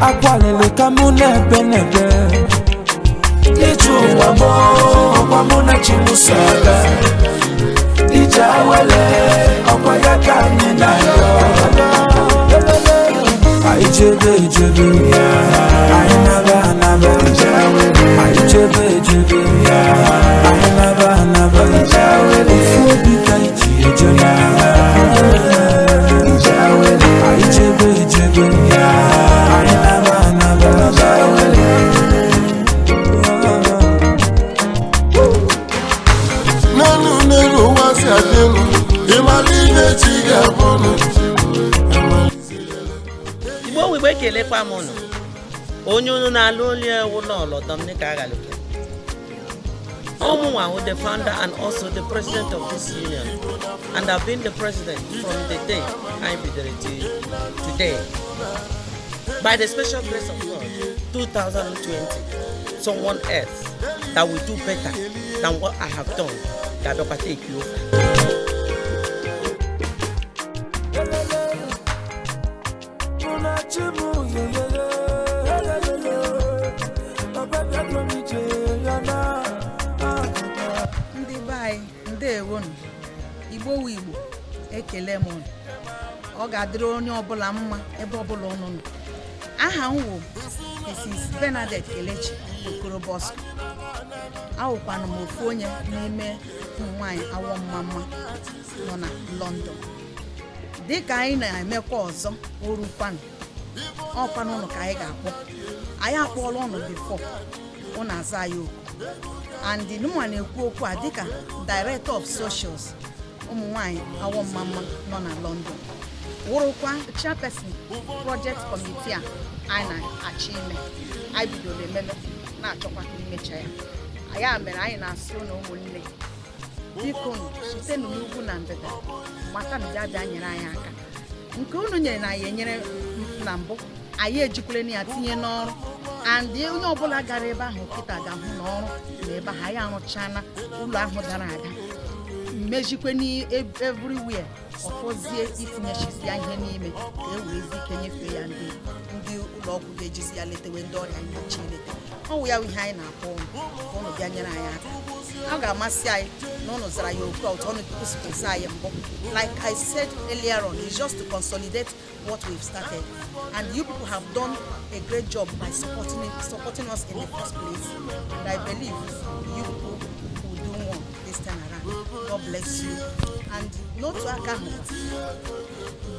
Akwalili ka mụ na-ebe n'ebe ije ụwa m, ọkwa mụ na chi m so aga. Ije awele, ọkwa ya ka anyị na-arịọ. Anyị jebe ejebe, anyị naba anaba. Anyị jebe ejebe, anyị naba anaba. Ofu obi ka anyị ji eje na anyị jebe ejebe, anyị naba anaba. N'elu n'elu ụwa si adị elu, ịmara ihe chi ga-abụnụ. Igbo Igbo, ekelekwa m ụnụ. Onye unu na-alụ olu ewu n'ọlọ Dominic Aghaluke. Ọmụnwa wụ the founder and also the president of this union, and I've been the president from the day anyị bidoro till today. By the special grace of God, 2020, someone else that will do better than what I have done ga-abịakwa take you over. Mụ na chi m, yeyeye, papa bịa dụọ m ije ya na. Ndị be anyị, ndewonu. Igbo wu Igbo, ekele m unu. Ọ ga-adịrị onye ọbụla mma ebe ọbụla unu nọ. Aha m wụ Mrs. Bernadette Kelechi Okoro Bosco. Awụkwanụ m ofu onye n'ime ụmụ nwanyị Awọ Mma Mma nọ na London. Dịka anyị na-emekwa ọzọ, orukwanụ ọkwanụ ụnụ ka anyị ga-akpọ. Anyị akpọọla ụnụ before, ụnụ aza anyị oku. And nwa na-ekwu okwu a dịka director of socials ụmụ nwanyị Awọ Mma Mma nọ na London, wụrụkwa chairperson project committee a anyị na-achọ ime. Anyị bidoro ememe, na-achọkwa imecha ya. Ya mere anyị na-asị ụnụ, ụmụnne, biko nụ, sitenụ n'ugwu na ndịda mata na bịa bịa nyere anyị aka. Nke unu nyere na anyị enyere na mbụ, anyị ejikwere ya tinye n'ọrụ. And onye ọbụla gara ebe ahụ kịta ga-ahụ na ọrụ na ebe ahụ anyị arụchana ụlọ ahụ dara ada, mejikwe everywhere, ọfọzie itinyechisi ya ihe n'ime ka e werezi ike nyefee ya ndị ụlọ ọgwụ ga-ejizi ya letewe ndị ọrịa anyị na-achọ ileta. Ọ wụ ya wụ ihe anyị na-akpọ ụnụ, ka ụnụ bịa nyere anyị aka. Ọ ga-amasị anyị na ụnụ zara ya oku a otu ọnụ sikwa anyị mbụ. Like I said earlier on, it's just to consolidate what we've started, and you people have done a great job by supporting us in the first place, and I believe you people will do more this time around. God bless you. And n'otu aka ahụ,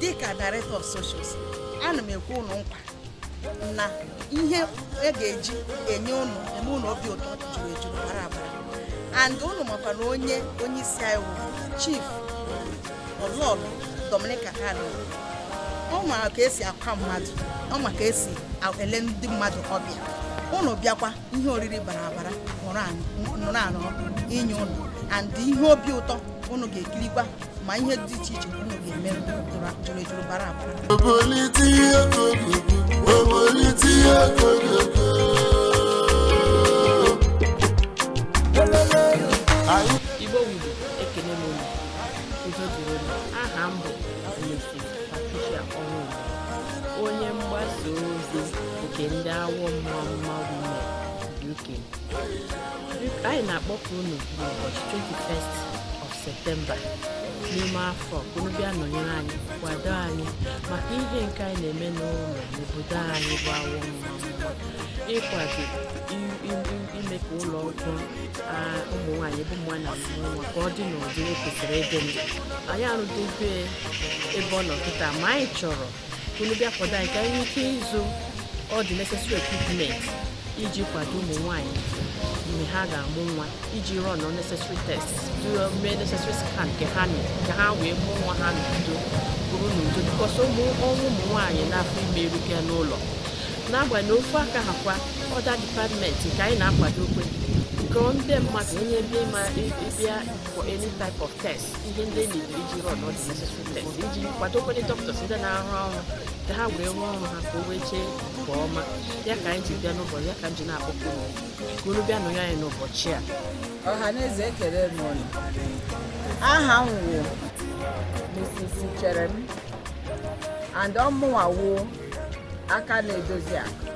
dịka director of socials, ana m ekwe ụnụ nkwa na ihe e ga-eji enye ụnụ eme ụnụ obi ụtọ juru eju, bara abara. And ụnụ makwa na onye isi anyị wụ Chief Ọlọlọ Dominica Kalu. Ọ mara ka esi akwa mmadụ, ọ ma ka esi ele ndị mmadụ ọbịa. Ụnụ bịakwa, ihe oriri bara abara nụrụ anọ inye ụnụ, and ihe obi ụtọ ụnụ ga-ekirikwa, ma ihe dị iche iche ụnụ ga-eme juru ejuru, bara abara. Obolite ihe kogogo, obolite ihe kogogo. Anyị Igbo Igbo, ekele m unu. Udo dịrị unu. Aha m bụ Mrs. Patricia Ọnwụgbo, onye mgbasa ozi nke ndị Awọ Mma Mma Women UK. Anyị na-akpọpụ unu n'ụbọchị 21st of September n'ime afọ a, ka unu bịa nọnyere anyị, kwado anyị maka ihe nke anyị na-eme n'ụlọ n'obodo anyị bụ Awọ Mma Mma, ịkwado ime ka ụlọ ọgwụ ụmụ nwaanyị ebe ụmụ nwaanyị na-amụ nwa ka ọ dị n'ụdị o kwesịrị ịdị. Anyị arụdobe ebe ọ nọ kịta, ma anyị chọrọ ka unu bịa kwado anyị ka anyị nwee ike ịzụ all the necessary equipment iji kwado ụmụ nwaanyị mgbe ha ga-amụ nwa, iji run necessary tests, do mee necessary scan nke ha need, ka ha wee mụọ nwa ha n'udo, bụrụ n'udo, because ụmụ ọnwụ ụmụ nwaanyị n'afọ ime erike n'ụlọ. N'agbanyeghị na ofu aka ha kwa other department nke anyị na-akwado okwe nke ndị mmadụ, onye bịa ma ịbịa for any type of test, ihe ndị need iji run all the necessary test, iji kwadokwe ndị doctors, ndị na-arụ ọrụ, ka ha wee rụọ ọrụ ha ka o wee chee nke ọma. Ya ka anyị ji bịa n'ụbọchị ya, ka m ji na-akpọkwu unu ka unu bịa nọnye anyị n'ụbọchị a. Ọha na eze, ekele m unu. Aha m wụ Mrs. Cherem, and ọmụnwa wụ Aka na-edozi akụ.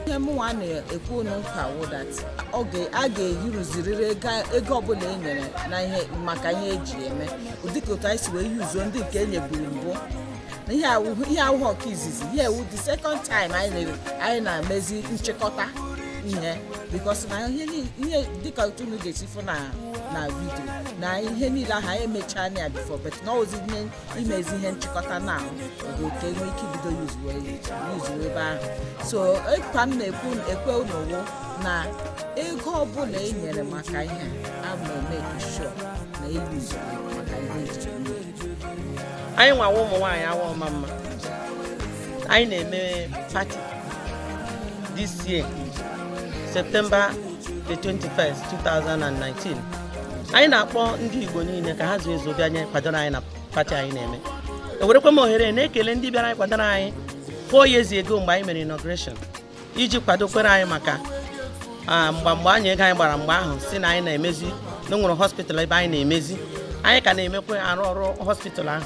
Ihe mụnwa na-ekwu unu nkwa wụ that oge a ga-eyuruziriri ego ọbụla e nyere na ihe maka ihe eji eme, dịka otu anyị si wee yuzuo ndị nke e nyeburu mbụ, na ihe awụghị ọka izizi, ihe ewu the second time anyị na-emezi nchịkọta ihe, because na ihe dịka otu unu ga-esi fụ na video na ihe niile ahụ, anyị emechaa ya before, but na ozi ihe imezi ihe nchịkọta na bụ ka enwee ike ibido yuzuwe ebe ahụ. So ekwa m na-ekwu ekwe unu wụ na ego ọbụla e nyere maka ihe a, a na-eme sure na eyuzuru maka ihe eji eme. Anyị nwawa ụmụ nwaanyị Awo Omamma, anyị na-eme party this year, September the 21st, 2019. Anyị na-akpọ ndị Igbo niile ka ha zuo ezu bịa nye kwadoro anyị na party anyị na-eme. Ewerekwa m ohere na-ekele ndị bịara anyị kwadoro anyị 4 years ago mgbe anyị mere inauguration, iji kwadokwere anyị maka mgba anyị ego anyị gbara mgbe ahụ, si na anyị na-emezi na o nwere hospital ebe anyị na-emezi. Anyị ka na-emekwa arụ ọrụ hospital ahụ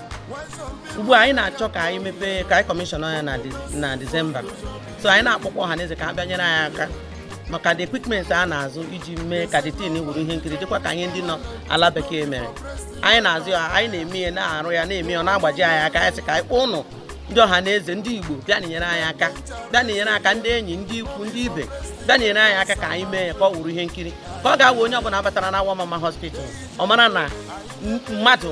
ugbu a. Anyị na-achọ ka anyị mepee, ka anyị commission ya na Disemba. So anyị na-akpọkwa ọha na eze ka ha bịa nyere anyị aka maka the equipment a na-azụ iji mee ka the thing wuru ihe nkiri, dịkwa ka ihe ndị nọ ala bekee mere. Anyị na-azụ ya, anyị na-eme ya, na-arụ ya, na-eme ya, ọ na-agbaji anyị aka. Anyị sị ka anyị kpọọ ụnụ ndị ọha na eze, ndị Igbo, bịa nyere anyị aka, bịa nyere aka, ndị enyi, ndị ikwu, ndị ibe, bịa nyere anyị aka ka anyị mee ya ka ọ wuru ihe nkiri, ka ọ ga-awụ onye ọbụla batara na Awo Omamma Hospital, ọ mara na mmadụ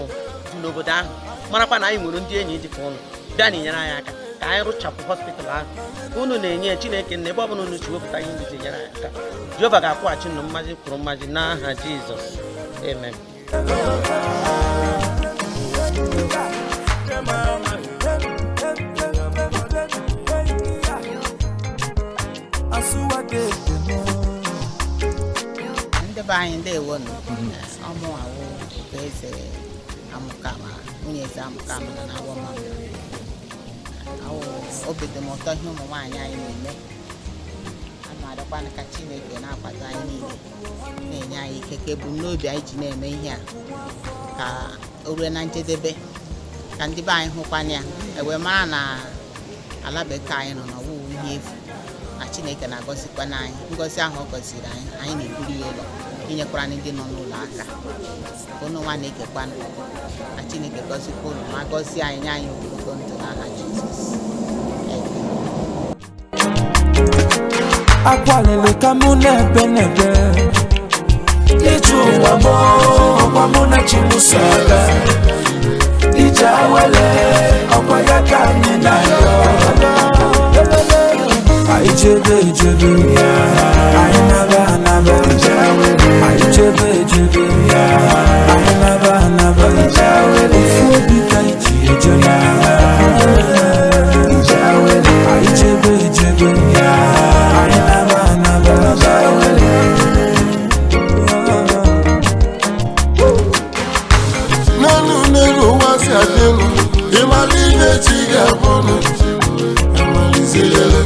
dị n'obodo ahụ, marakwa na anyị nwere ndị enyi dị ka ụnụ. Bịa na nyere anyị aka ka anyị rụchapụ hospital ahụ. Unu na-enye Chineke na ebe ọbụla unu si wepụta ihe ndị ji enyere anyị aka, Jehova ga-akwụghachi unu mmaji kwuru mmaji n'aha Jizọs, amen. Ndị be anyị, ndewonu. Ọmụnwawo eze Amụkama, nwunye eze Amụkama na Awo Omamma. Awụ obi dị m ụtọ ihe ụmụ nwaanyị anyị na-eme. A na-arịọkwanụ ka Chineke na-akwado anyị niile, na-enye anyị ike, ka ebumnobi anyị ji na-eme ihe a ka o rue na njedebe, ka ndị be anyị hụkwana ya, ewee mara na ala bekee anyị nọ n'ọwụwụ ihe efu, na Chineke na-agọzikwana anyị. Ngọzi ahụ ọ gọziri anyị, anyị na-eburu ya ụlọ, inyekwara ndị nọ n'ụlọ aka. Ka ụnụ nwa na-ekekwanụ na Chineke gọzikwa ụlọ ma gọzie anyị, nye anyị ogologo ndụ n'aha Jizọs. Amen. Akwalili ka mụ na-ebe n'ebe ije ụwa m, ọkwa mụ na chi m so aga ije awele, ọkwa ya ka anyị na-arịọ. Anyị chebe echebe, anyị naba anaba. Anyị chebe echebe, anyị naba anaba. Ofu obi ka anyị ji eje n'agha. Anyị chebe echebe, anyị naba anaba. N'elu n'elu ụwa si adịnụ, ịmara ihe chi ga-abụnụ amalizilele.